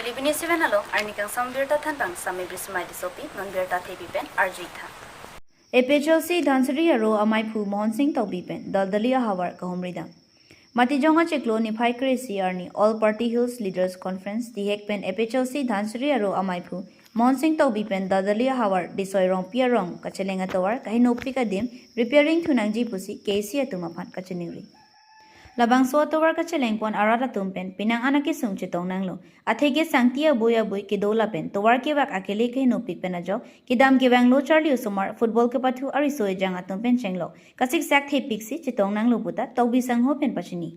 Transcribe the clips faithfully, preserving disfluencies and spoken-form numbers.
Neli B News seven along arni kangsam birta thanpang Sami Brismai Tissopi, non birta thepi pen arju-ik tha. A P H L C Dhansiri aro amaiphu Mohon Sing Tokbi pen Daldali ahavar kahumridam. Matijong achiklo niphai kre-isi arni All Party Hills Leaders Conference tihek pen A P H L C Dhansiri aro amaiphu Mohon Sing Tokbi pen Daldali ahavar Desoi Rongpi arong kacheleng atovar kahinopik adim repairing thunangji pusi K A C atum aphan kachiningri. Labangso atovar kachelengpon arat atum pen penang an akesung chetong nanglo. Atheke sangti abui abui kedo lapen tovar kevak akele kahinopik pen ajok kedam kevang lo charli osomar football kepathu ariso ejang atum pen chenglok kasiksak thepiksi chetong nanglo puta Tokbi sangho pen pachini.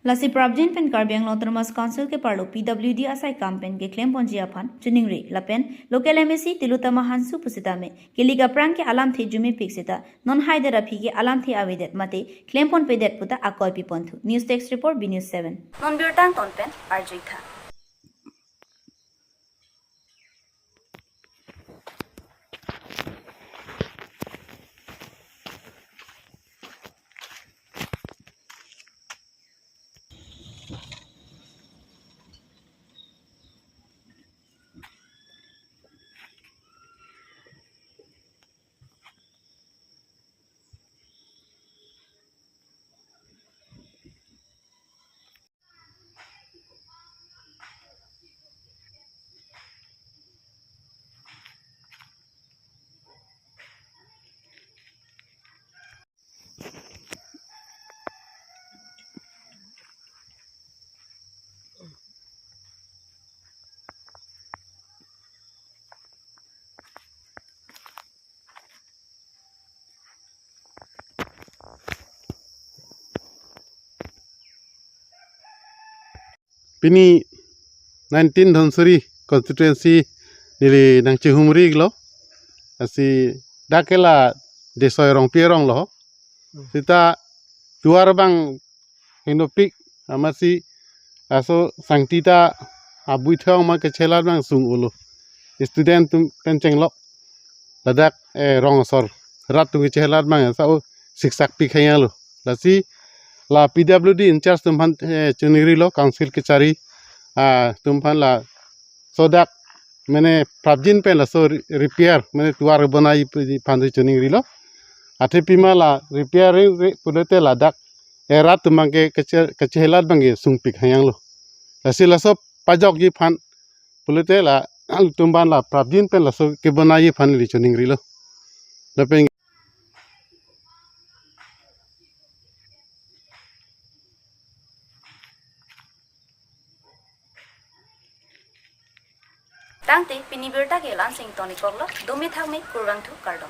Lasi prapjin pen Karbi Anglong Autonomous Council keparlo P W D asai kam pen keklemponji aphan chiningri lapen local M A C Tilottama Hanse pusitame kelik aphrang ke alamthe jumepik seta non haidet aphi ke alamthe avedet mate klemponpedet puta akoi piponthu. News Desk Report, B News seven. Non birta angton pen arju-ik tha. Pini nineteen Dhansiri constituency neli nangchehumri-iklo. Lasi dak ke la Desoi Rongpi arong lo. Seta tovar abang hinopik amatsi laso sangti ta abui thong ma kachelat abang sung-olo. Student atum pen chenglok ladak, eh, rong asor rat atum kachelat abang sa-o siksakpik hang lo. Lasi la P W D in charge atum aphan, eh, chiningrilo, council kechari, ah, atum aphan laso dak mane prapjin pen laso re-, repair mane tovar bonai pu-, aphan chiningrilo. Athe pima la repair re, re, pulote ladak erat atum abang ke kache-, kachelat abang ke sungpik hang lo. Lasi laso pajokji aphan pulote la atum aphan la prapjin pen laso kebonai aphan neli chiningrilo. Lapen tangte pini birta ke la-an si ington-ikkoklo, dome thakme, kurvangthu, kardom.